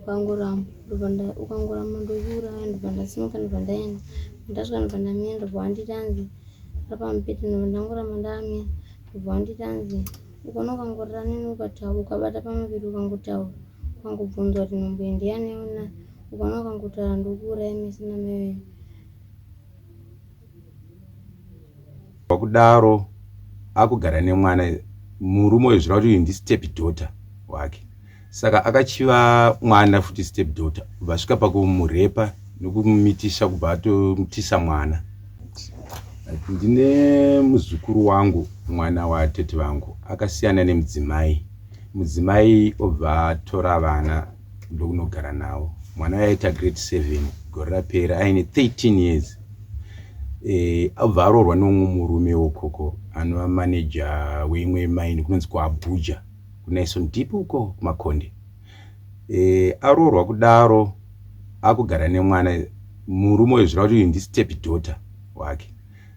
Ukangoramba ndobva ukangoramba ndokuuraya ndobva ndasimuka ndobva ndaenda. Ndasvika ndobva ndamira ndobva wanditi hanzi rara pamubhedha ndobva ndangoramba ndakamira ndobva wanditi hanzi ukaona ukangorara neni ukataura ukabata pamuviri ukangotaura ukangobvunzwa kuti nhumbu iyi ndiyani ona ukaona ukangotaura ndokuuraya mese namai venyu. Kudaro akugara nemwana murume uyu zvireva kuti uyu ndistep daughter wake saka akachiva mwana futi step daughter kubva asvika pakumurepa nekumumitisa kubva atomitisa mwana. Ndine muzukuru wangu mwana watete vangu akasiyana nemudzimai mudzimai obva atora vana ndokunogara navo mwana uyo aita grade 7 gore rapera aine 13 years e, abva aroorwa neumwe murume wokoko anova maneja weimwe maini kunonzi kuabuja kunaison deep uko kumakonde e, aroorwa kudaro akugara nemwana murume uyo zvireva kuti uyu ndistep daughter wake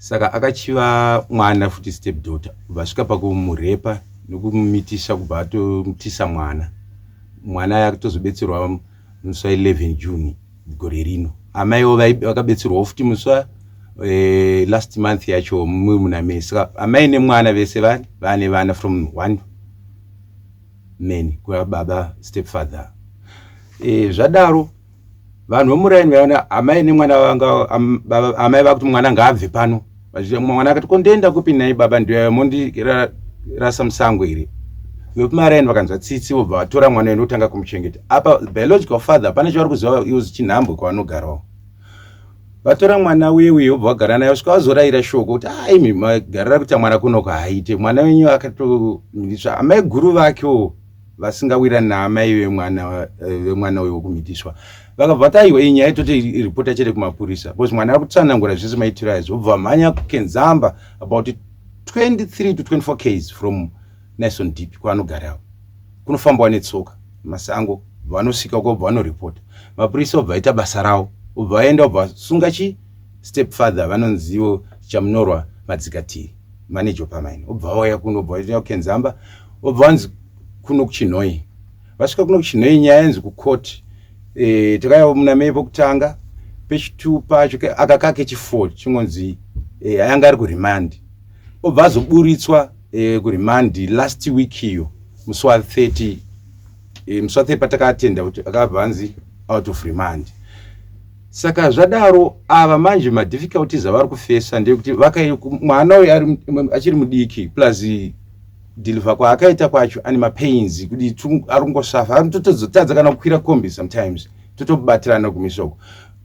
saka akachiva mwana futi step daughter kubva asvika pakumurepa nekumumitisa kubva atomitisa mwana mwana akatozobetserwa musi wa 11 June gore rino amaiwo vakabetserwawo futi musi wa eh, last month yacho muna May saka amai nemwana vese vane vane vana from one man kuva baba step father eh, zvadaro vanhu vemuraini vaiona amai nemwana vanga amai vakuti mwana ngaabve pano mwana akati ko ndoenda kupi nhai baba ndiyo mondirasa musango here vekumaraini vakanzwa tsitsi vobva vatora mwana uyu ndokutanga kumuchengeta apa biological father hapana chavari kuziva iwo chinhambwe kwavanogarawo vatora mwana uye uye vobva vagara naye vasvika vazoraira shoko kuti aimi ah, magarira kuita mwana kunoko haaite mwana wenyu akatomiriswa amai guru vakewo vasingawirani naamai vemwana eh, vemwana uyu wekumitiswa vakabva vati aiwa iyi nyaya toti ripota chete kumapurisa because mwana ari kutsanangura zvese maitiro aizvo vobva vamhanya kukenzamba about 23 to 24 ks from Naison Deep kwaanogarawo kunofambawa netsoka masango vanosvika uko vobva vanoripota mapurisa vobva vaita basa ravo vobva vaenda vobva vasunga chi step father vanonzivo chamunorwa madzikatiri manager wepamaini vobva vauya kuno vobva vaenda kukenzamba vobva vanzi kuno kuchinhoyi vasvika kuno kuchinhoyi nyaya yanzi kucourt e, takauya muna May pokutanga pechitu pacho aka kake chi4 chingonzi e, ayanga ari kuremand obva azoburitswa e, kuremand last week iyo musi wa 30 e, musi wa 30 patakatenda kuti akabva anzi out of remand saka zvadaro ava manje madifficulties avari kufesa ndeyekuti mwana uyu achiri mudiki plus deliver kwaakaita kwacho ane mapains kuti ari kungosafa anototozotadza kana kukwira kombi sometimes totobatirana kumisoko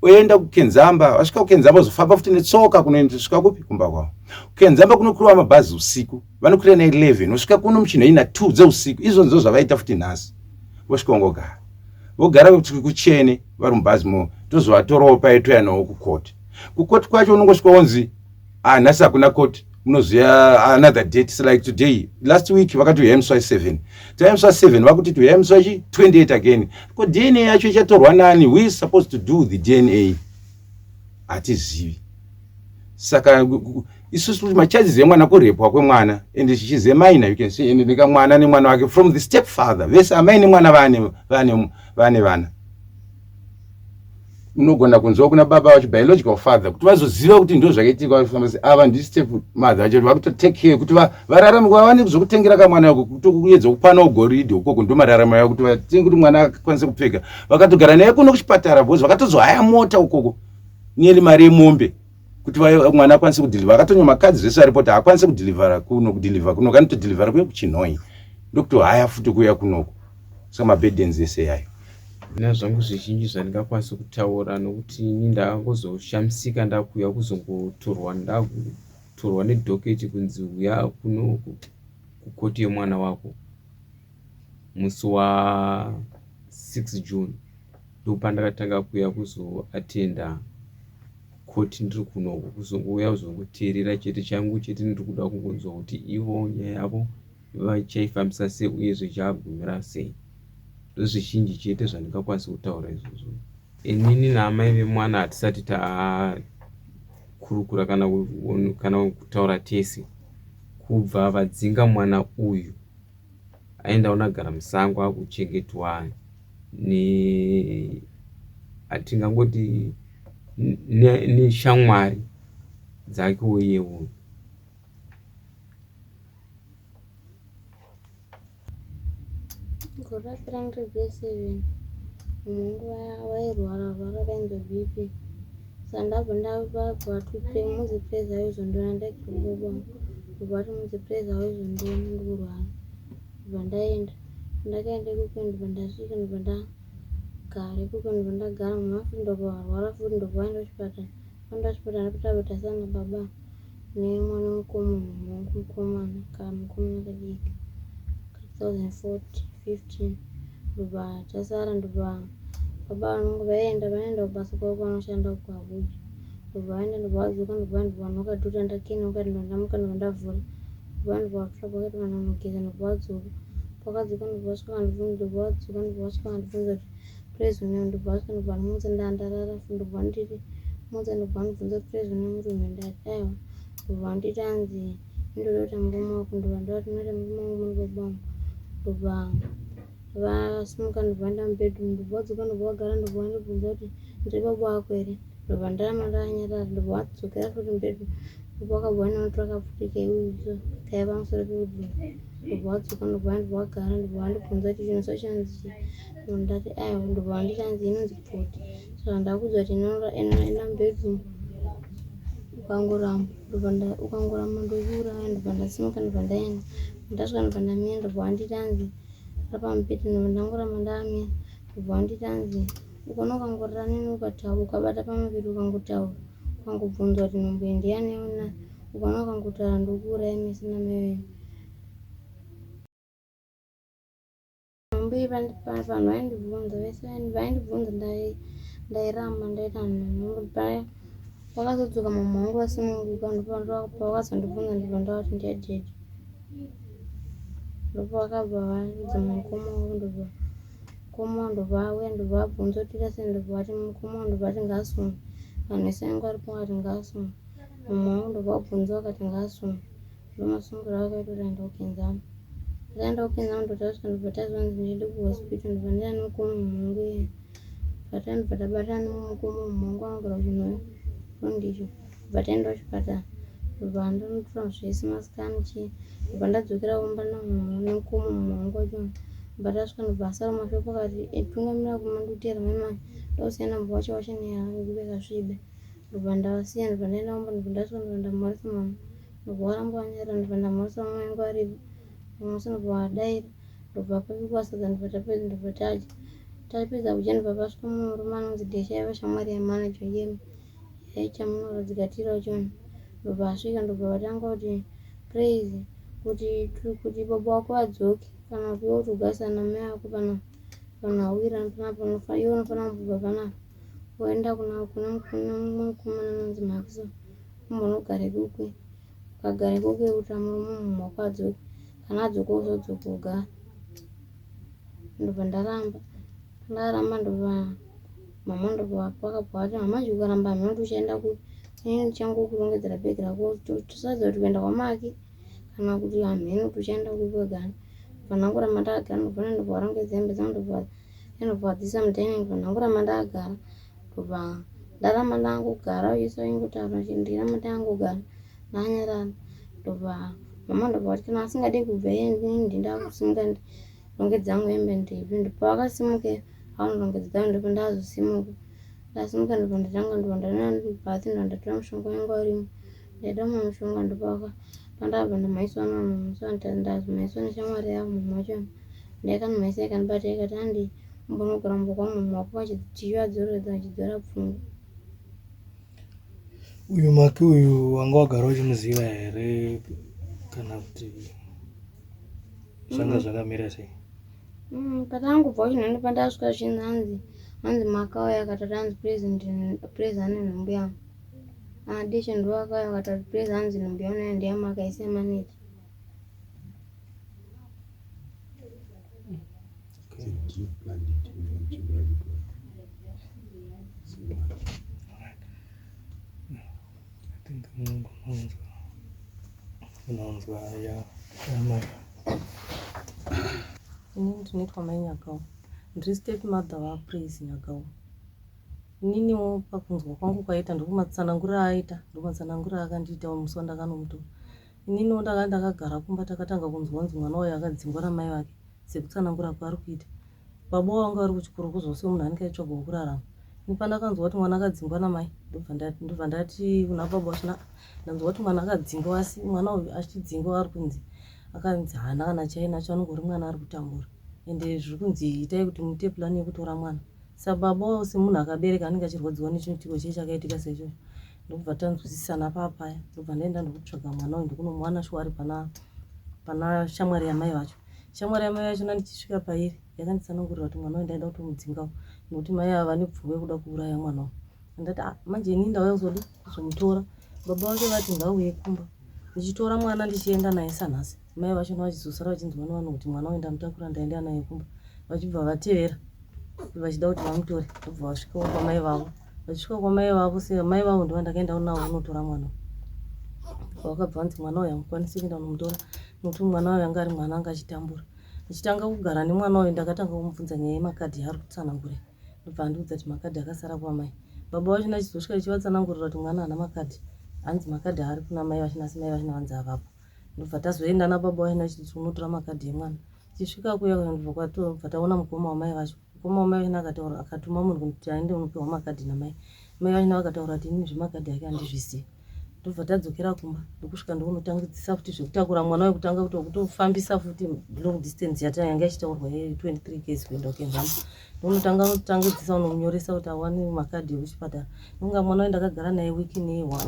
oenda kukenzamba vasvika kukenzamba ozofamba futi netsoka kunoendesvika kupi kumba kwavo kukenzamba kunokwiriwa mabhazi usiku vanokwira na 11 vosvika kuno muchinhoyi na 2 dzeusiku izvo ndzo zvavaita futi nhasi vosvika vongogara vogara kuti kuchene vari mubhazi mo tozovatorawo paye toya nawo kukoti kukoti kwacho unongosvika wonzi ah nhasi hakuna court munoziva another date like today last week vakati uyai musi wa 7 tauya musi wa 7 vakuti uyai musi wachi 28 again ko dna yacho ichatorwa nani who is supposed to do the dna hatizivi saka isusu kuti macharges emwana kurepwa kwemwana and chichize minor you can see and nekamwana nemwana wake from the step father vese amai nemwana vane vane vane vana unogona kunzwa kuna baba vacho biological father kuti vazoziva kuti ndo zvakaitika ava ndi step mother vacho vakuto take care kuti vararame vawane zvokutengera kamwana wako kutokuedza kupana goridhe ukoko ndo mararamo yavo kuti vatenge kuti mwana akwanise kupfeka vakatogara naye kuno kuchipatara because vakatozohaya mota ukoko neli mari yemombe kuti mwana akwanise kudhilivha akatonywa makadzi zvese aripo kuti haakwanise kudhilivhara kuno kudhilivha kuno kanotodhilivhara kuye kuchinhoyi ndokutohaya futi kuuya kunoko saka maburdens ese yayo Handina zvangu zvizhinji zvandingakwanisa kutaura nokuti ini ndakangozoshamisika ndakuuya kuzongotorwa ndakutorwa nedhoketi kunzi huya kuno kukoti yemwana wako musi wa 6 June ndopandakatanga kuuya kuzoatenda koti ndiri kunoku kuzongouya kuzongoteerera chete changu chete ndiri kuda kungonzwa kuti ivo nyaya yavo vachaifambisa sei uye zvichagumira sei ndozvizhinji chete zvandingakwanisa kutaura izvozvo inini naamai vemwana hatisati takurukura kana, kana kutaura tese kubva vadzinga mwana uyu aenda unagara musango akuchengetwa Hatingangoti neshamwari dzakewo iyewo. Gore rapera ndiri grade 7 mumwe wangu vairwara rwara vainzwa BP saka ndabva ndabva vati muzi praise aizondiona ndaigara baba vangu ndobva vati muzi praise aizondiona ndikurwara ndobva ndaenda ndakaenda ikoko ndobva ndasvika ndobva ndagara ikoko ndobva ndagara mumwe futi ndobva varwara futi ndobva vaenda kuchipatara vaenda kuchipatara ndobva tasara nababa nemwana mukomana wangu mukomana kamukomana kadiki ka 2014 15 ndobva tasara ndobva baba vangu vaenda vaenda kubasa kwavo kwavanoshanda kuAbuja ndobva vaenda ndobva vadzoka ndobva ndobva vanokatuta ndakena vakati ndobva ndamuka ndobva ndavhura ndobva ndobva vatora bhaketi vanonogeza ndobva vadzoka pakadzoka ndobva vasvika vandibvunza ndobva vadzoka ndobva vasvika vandibvunza kuti Praise une ndobva vasvika ndobva vandimutsa ndandarara ndobva nditi mutsa ndobva vandibvunza kuti Praise une murume ndati aiwa ndobva vanditi hanzi ndoda kuita murume wako ndobva ndavati ndinoita murume wangu muri baba vangu ndobva vasimuka ndobva vaenda mubedroom ndobva vadzoka ndobva vagara ndobva vandibvunza kuti ndiri baba vako here ndobva ndaramba ndakanyarara ndobva vadzokera futi mubedroom ndobva vakabva vanotora kapfuti kaiuso kaiva pamusoro pewardrobe ndobva vadzoka ndobva ndobva vagara ndobva vandibvunza kuti chinhu chanzi chii ndobva ndati aiwa ndobva vanditi hanzi inonzi pfuti saka ndakuudza kuti enda mubedroom ukangoramba ndobva ukangoramba ndokuuraya ndobva ndasimuka ndobva ndaenda ndasvika ndobva ndamira ndobva vanditi hanzi rapa mubhedha ndobva ndangoramba ndakamira ndobva vanditi hanzi ukaona ukangorara neni ukataura ukabata pamuviri ukangotaura ukangobvunzwa kuti nhumbu iyi ndiyani yauna ukaona ukangotaura ndokuuraya mese namai venyu nhumbu iyi vanhu vaindibvunza vese vaindibvunza ndairamba ndaita nhumbu paya vakazodzoka mama vangu vasununguka ndopavakazondibvunza ndobva ndavati ndiyadhedhi ndopavakabva vaudza mukoma wavo ndobva mukoma wangu ndobva auya ndobva abvunza kuti toita sei ndobva vati mukoma wangu ndobva ati ngaasungwe vanhu vese vangu varipo vakati ngaasungwe mama vangu ndobva vabvunza vakati ngaasungwe ndomasungiro avakaita kuti aenda kuKenzama ataenda kuKenzama ndobva tasvika ndobva tazonzi ndiende kuhospital ndobva ndaenda nemukoma wangu iye bva tabatana nemukoma wangu anogara kuChinhoyi ndicho bva taenda kuchipatara ndobva ndonotora zvese masikani chii ndobva ndadzokera kumba nemukoma wangu wacho ndobva tasvika ndobva asara mashoko akati tungamira kumandutera mai mai ndosiyana mbwa wacho wacho nenguva yakasviba ndobva ndavasiya ndobva ndaenda kumba ndobva ndasvika ndobva ndamhoresa mama ndobva varamba vanyarara ndobva ndamhoresa mama vangu varipo musi ndobva vadaira ndobva pabikwa sadza ndobva tapedza ndobva tadya tapedza kudya ndobva pasvika mumwe murume anonzi Desha aiva shamwari yamanager yemi yaichamunoradzikatira wachona ndobva asvika ndobva vatanga kuti Praise kuti kuti baba wako vadzoke kana kuti iwe kuti ugarisana namai ako panapa vanhu hauwirirani panapa iwe unofanira kubva panapa woenda kuna kuna kuna mumwe mukomana anonzi Makiso umbonogara ikoko ukagara ikoko kuti murume munhu wako adzoke kana adzoka wozodzoka ugara ndobva ndaramba ndaramba ndobva mama ndobva vakabva vati mama manje ukaramba hameno kuti uchaenda kupi inini ndichangokurongedzera bhegi rako tosadza kuti kuenda kwamaki kana kuti hameno kuti uchaenda kupi wegani ndobva ndangoramba ndakagara ndobva ndobva varongedza hembe dzangu ndobva ndobva vadzisa mudining ndobva ndangoramba ndakagara ndobva ndaramba ndangogara uyese vaingotaura ndiramba ndangogara ndanyarara ndobva mama ndobva vati kana asingadi kubva iye inini ndakusimuka rongedza dzangu hembe ndibve ndopavakasimuka vanorongedza dzangu ndobva ndazosimuka ndasimuka ndobva ndatanga ndobva ndaenda bath ndobva ndatora mushonga wangu warimo ndaida kumwa mushonga ndopaka pandabva ndamhaiswa ndazomhaiswa neshamwari yavo mumwe wacho ndaikanimhaisa ikandibata ikati handi umbonogara mumba kwangu mumwe wako chichivadzoreredza vachidzora pfungwa. Uyu Maki uyu wanga wagara uchimuziva here kana kuti zvanga zvakamira sei? Patangobva kuchinhando pandasvika zvinhu hanzi hanzi makauya akatati hanzi president praise ane nhumbu yangu. Adesha ndiwo akauya akatati praise hanzi nhumbu yaunayo ndeyamaka isi yamaneja. It's a deep bandit in the I think unonzwa unonzwa ya yamai. Inini ndinoitwa Mai Nyagau. Ndiri step mother vaPraise Nyagau. Ininiwo pakunzwa kwangu kwaita ndokumatsanangurira aaita ndomatsanangurira aakandiitawo musi wandakanomutora. Ininiwo ndanga ndakagara kumba takatanga kunzwa kunzi mwana uyu akadzingwa namai vake sekutsanangura kwaari kuita. Baba vanga vari kuchikoro kuzose munhu anenge aitsvaga wokurarama. Ini pandakanzwa kuti mwana akadzingwa namai ndobva ndati kuna baba vachona ndanzwa kuti mwana akadzingwa asi mwana uyu achidzingwa ari kunzi akanzi haana kana chainacho anongori mwana ari kutambura ende zviri kunzi itai kuti muite plan yekutora mwana. Sababa semunhu akabereka anenge achirwadziwa nechiitiko chii chakaitika seichocho ndokubva tanzwisisana papaya ndobva ndaenda ndokutsvaga mwana uyu ndokunomuwana shuwa ari pana pana shamwari yamai vacho shamwari yamai vacho nandichisvika pairi yakanditsanangurira kuti mwana uyu ndaida kutomudzingawo nekuti mai ava vane pfungwa yekuda kuuraya mwana uyu ndati ah, manje ini ndauya kuzodi kuzomutora baba vake vati ngauye kumba ndichitora mwana ndichienda naye sanhasi Mai vacho vachizosara vachinzwa nevanhu kuti mwana uyu ndamutakura ndaenda naye kumba vachibva vatevera vachida kuti vamutore ndobva vasvikawo kwamai vavo vachisvika kwamai vavo se mai vavo ndova ndakaenda navo kunotora mwana vakabva vanzi mwana uyu hamukwanisi kuenda kunomutora nokuti mwana uyu anga ari mwana anga achitambura ndichitanga kugara nemwana uyu ndakatanga kumubvunza nyaya yemakadhi yaari kutsanangura ndobva andiudza kuti makadhi akasara kwamai baba vacho ndachizosvika ndichivatsanangurira kuti mwana haana makadhi hanzi makadhi aari kuna mai vachina asi mai vachina vanzi avapo ndobva tazoenda nababa vaina chiti unotora makadhi emwana tichisvika kuya ndobva taona mukoma wamai vacho mukoma wamai vachina akataura akatuma munhu kuti aende unopiwa makadhi namai mai vachina vakataura kuti ini zvemakadhi ake handizvizivi ndobva tadzokera kumba ndokusvika ndokunotangidzisa futi zvekutakura mwana wekutanga kuti kutofambisa futi long distance yata yanga ichitaurwa ye 23 ks kuenda kukenzamba ndokunotanga notangidzisa unomunyoresa kuti awane makadhi ekuchipatara nonga mwana waye ndakagara naye wiki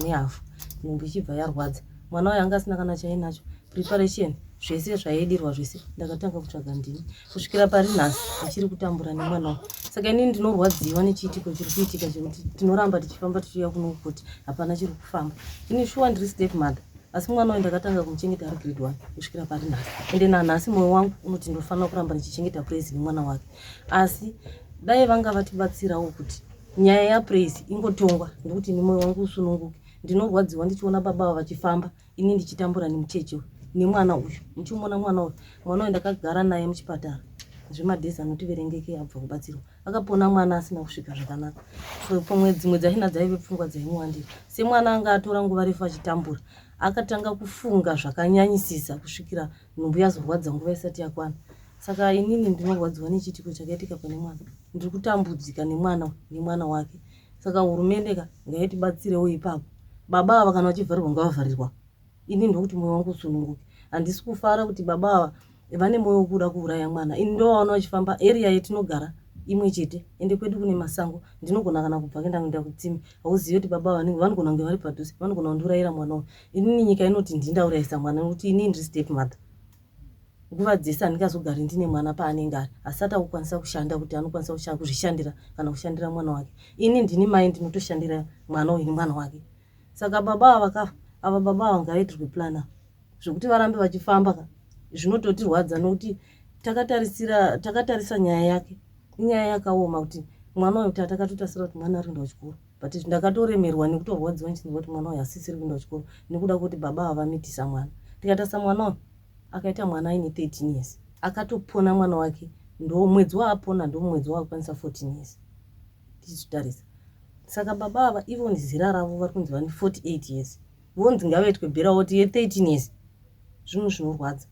nehafu nhumbu ichibva yarwadza mwana uyo anga asina kana chainacho preparation zvese zvaidirwa zvese ndakatanga kutsvaga ndini kusvikira pari nhasi ndichiri kutambura nemwana uyu saka inini ndinorwadziwa nechiitiko chiri kuitika chekuti tinoramba tichifamba tichiuya kuno kuti hapana chiri kufamba ini shuwa ndiri step mother asi mwana uyu ndakatanga kumuchengeta ari grade one kusvikira pari nhasi ende nanhasi mwoyo wangu unoti ndinofanira kuramba ndichichengeta praise nemwana wake asi dai vanga vatibatsirawo kuti nyaya yapraise ingotongwa nekuti ini mwoyo wangu usununguke Ndinorwadziwa ndichiona baba ava vachifamba ini ndichitambura nemucheche uyu nemwana uyu. Muchimuona mwana uyu, mwana uyu ndakagara naye muchipatara zvemadhezi anoti verengeke abva kubatsirwa. Akapona mwana asina kusvika zvakanaka. Pamwe dzimwe dzachina dzaive pfungwa dzaimuwandira. Semwana anga atora nguva refu achitambura, akatanga kufunga zvakanyanyisisa kusvikira nhumbu yazorwadza nguva isati yakwana. Saka inini ndinorwadziwa nechiitiko chakaitika pane mwana. Ndiri kutambudzika nemwana nemwana wake. Saka hurumende ka ngaitibatsirewo ipapo. Baba ava kana vachivharirwa ngavavharirwa. Ini ndokuti moyo wangu usununguke. Handisi kufara kuti baba ava vane moyo wekuda kuuraya mwana. Ini ndovaona vachifamba area yetinogara imwe chete ende kwedu kune masango ndinogona kana kubva kuenda kuenda kutsime hauzivi kuti baba vanenge vanogona kunge vari padhuze vanogona kundiurayira mwana uyu inini nyika inoti ndindaurayisa mwana nekuti inini ndiri step mother Nguva dzese handingazogari ndine mwana paanenge ari asati akukwanisa kushanda kuti anokwanisa kuzvishandira kana kushandira mwana wake. Ini ndini mai ndinotoshandira mwana uyu nemwana wake. Saka baba ava vakafa ava baba ava ngavaitirwe plan ava zvekuti varambe vachifamba ka zvinototirwadza nokuti takatarisira takatarisa nyaya yake inyaya yakaoma kuti mwana uyu takatotarisira kuti mwana ari kuenda kuchikoro but ndakatoremerwa nekutorwadziwa ndichinzwa kuti mwana uyu asisiri kuenda kuchikoro nekuda kwekuti baba ava vamitisa mwana tikatarisa mwana uyu akaita mwana aine 13 years akatopona mwana wake ndo mwedzi waapona ndo mwedzi waakukwanisa 14 years tichitarisa saka baba ava even zera ravo vari kunzi vane 48 years vonzi ngavaitwe bhera woti ye 13 years zvinhu zvinorwadza.